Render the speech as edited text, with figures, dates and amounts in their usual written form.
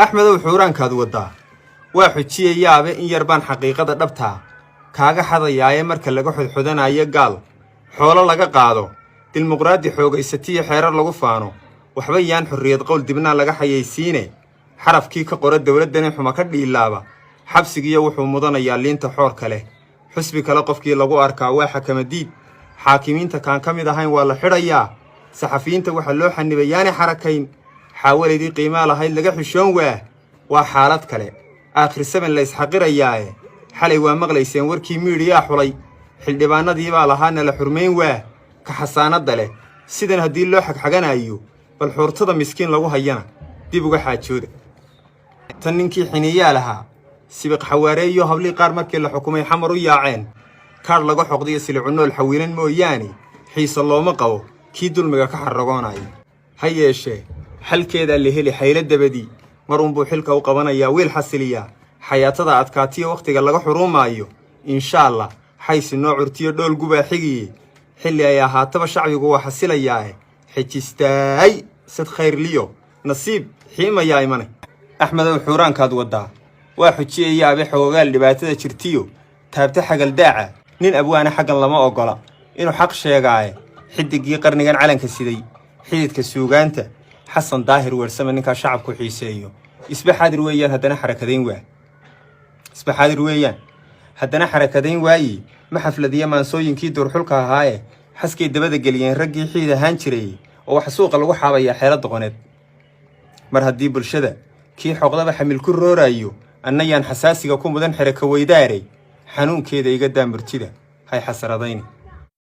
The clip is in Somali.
Axmedow, xuuraankaad waddaa waa xujiye yaabe. In yar baan xaqiiqada dhabtaa kaaga xadayaaye. Marka laga xodxodanayo gaal xoolo laga qaado, dimuqraadi xoogaysatiyo xeerar lagu faano, waxba yaan xorriyad qowl dibnaa laga xayaysiine. Xarafkii ka qora dowladdani xuma ka dhiilaaba xabsigiyo wuxuu mudanayaa liinta xoorka leh. Xusbi kale qofkii lagu arkaa waa xakamadiid. Xaakimiinta kaan ka mid ahayn waa la xidhayaa. Saxafiyiinta waxaa loo xanibay yaani xarakayn. Xaawalaydii qiimaa lahayd laga xishoon waa. Waa xaalad kale, aakhir saban la isxaqirayaae. Xalay waa maqlayseen warkii miidhiyaa xulay. Xildhibaanadii baa lahaa nala xurmayn waa ka xasaanadda leh. Sidan haddii loo xagxaganayo, bal xuurtada miskiin lagu hayana dib uga xaajooda. Tan ninkii xiniyaa lahaa sibiq xawaareeyo, hablii qaar markii la xukumay Xamar u yaaceen. Kaadh laga xoqdiyo silicunool xawiilan mooyaane, xiise looma qabo kii dulmiga ka xarragoonaya. Ha yeeshee, xalkeedaa la heli xaylo dabadii. Mar unbuu xilka u qabanayaa wiil xasiliyaa xayaatada adkaatiyo wakhtiga laga xuruumaayo, insha Allah. Xaysi noo curtiyo dhool gubaa xigiye. Xilli ay ahaataba shacbigu waa xasilayaae. Xejistaay sad khayrliyo nasiib xiimayaa imane. Axmedow, xuuraankaad waddaa waa xujiyayaabe. Xoogaal dhibaatada jirtiyo taabta xagaldaaca. Nin abwaana xaggan lama oggola inuu xaq sheegaaye. Xidiggii qarnigan calanka siday, xididka suugaanta, Xasan Daahir Weersame, ninkaa shacabku xiiseeyo, isba xaadir weeyaan haddana xarakadayn waa. Isba xaadir weeyaan haddana xarakadayn waaye. Ma xafladiya maansooyinkii duurxulka ahaaye. Xaskay dabada geliyeen raggii xiid ahaan jiray, oo waxa suuqa lagu xaabayaa xeelo doqoneed. Mar haddii bulshada kii xoqdaba xamil ku roorayo, annayaan xasaasiga ku mudan xeraka weydaarey. Xanuunkeeda iga daa, murtida hay xasaradayni.